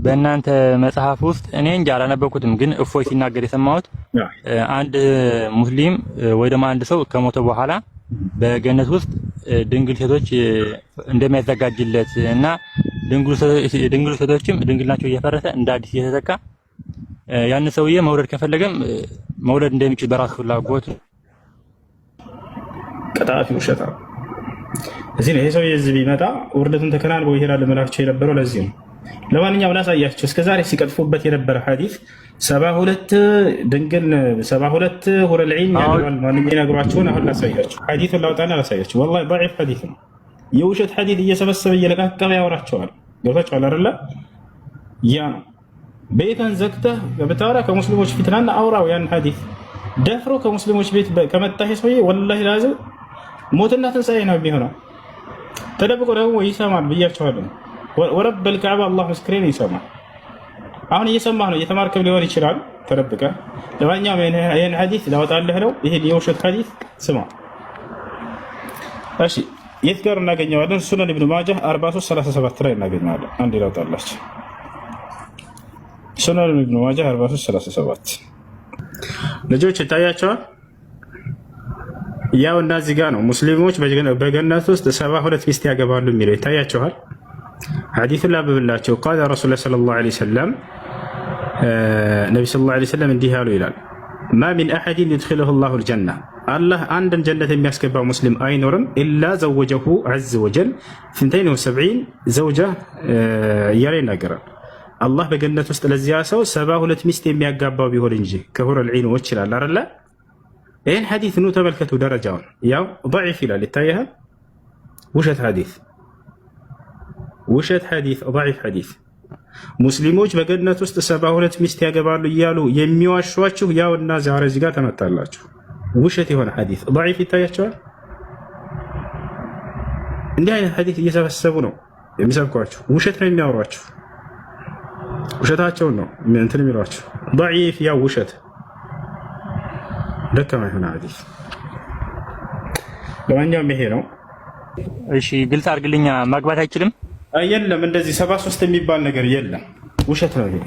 በእናንተ መጽሐፍ ውስጥ እኔ እንጃ አላነበብኩትም፣ ግን እፎይ ሲናገር የሰማሁት አንድ ሙስሊም ወይ ደግሞ አንድ ሰው ከሞተ በኋላ በገነት ውስጥ ድንግል ሴቶች እንደሚያዘጋጅለት እና ድንግል ሴቶችም ድንግልናቸው እየፈረሰ እንደ አዲስ እየተተካ ያን ሰውዬ መውለድ ከፈለገም መውለድ እንደሚችል በራሱ ፍላጎት። ቀጣፊ ውሸታ። እዚህ ነው ይሄ ሰውዬ እዚህ ቢመጣ ውርደቱን ተከናንቦ ይሄዳል መላቸው የነበረው ለዚህ ነው። ለማንኛውም ላሳያቸው እስከዛሬ ሲቀጥፉበት የነበረ ሐዲስ 72 ድንግል 72 حور العين ያገባል ማንም ይነግሯቸውን አሁን ላሳያቸው። ሐዲሱን ላውጣና ላሳያቸው። والله ضعيف ሐዲስ ነው። የውሸት ሐዲስ እየሰበሰበ እየለቃቀመ ያወራቸዋል። ገብታችኋል አይደለ? ያ ነው። ቤትህን ዘግተህ ብታወራ ከሙስሊሞች ፊትናና አውራው ያን ሐዲስ ደፍሮ ከሙስሊሞች ቤት ከመጣ ይሄ ሰውዬ والله لازم ሞትና ትንሣኤ ነው የሚሆነው። ተደብቆ ደግሞ ይሰማል ብያቸዋለሁ። ورب الكعبة አላህ ምስክሬን ይሰማል። አሁን እየሰማህ ነው፣ እየተማርከም ሊሆን ይችላል ተደብቀ። ለማንኛውም ይህን ሐዲስ ላወጣልህ ነው። ይህን የውሸት ሐዲስ ስማ እሺ። የት ጋር እናገኘዋለን? ሱነን ኢብኑ ማጃህ 4337 ላይ እናገኘዋለን። አንድ ላውጣላችሁ። ሱነን ኢብኑ ማጃህ 4337 ልጆች ይታያቸዋል። ያው እና እዚህ ጋር ነው ሙስሊሞች በገነት ውስጥ 72 ሚስት ያገባሉ የሚለው ይታያቸዋል። ሐዲሱን ላብብላቸው። قال رسول الله صلى الله عليه وسلم፣ ነቢ صلى الله عليه وسلم እንዲህ ያሉ ይላል፣ ما من أحد يدخله الله الجنة፣ አላህ አንድን ጀነት የሚያስገባ ሙስሊም አይኖርም፣ إلا زوجه عز وجل 72 زوجة እያለ ይናገራል። አላህ በገነት ውስጥ ለዚያ ሰው 72 ሚስት የሚያጋባው ቢሆን እንጂ ከ حور العين ኦች ይላል አይደለ? ይህን ሐዲስ ኑ ተመልከቱ ደረጃውን። ያው ضعيف ይላል ይታያል። ውሸት ሐዲስ፣ ውሸት ሐዲስ፣ ضعيف ሐዲስ። ሙስሊሞች በገነት ውስጥ 72 ሚስት ያገባሉ እያሉ የሚዋሿችሁ ያውና ዛሬ እዚህ ጋር ተመጣላችሁ። ውሸት የሆነ ሐዲስ ضعيف ይታያቸዋል። እንዲህ አይነት ሐዲስ እየሰበሰቡ ነው የሚሰብኳችሁ። ውሸት ነው የሚያወሯችሁ። ውሸታቸውን ነው እንትን የሚሏችሁ። ضعيف ያው ውሸት ደካማ የሆነ ሐዲስ። ለማንኛውም ይሄ ነው። እሺ ግልጽ አድርግልኛ። ማግባት አይችልም? የለም፣ እንደዚህ 73 የሚባል ነገር የለም። ውሸት ነው ይሄ።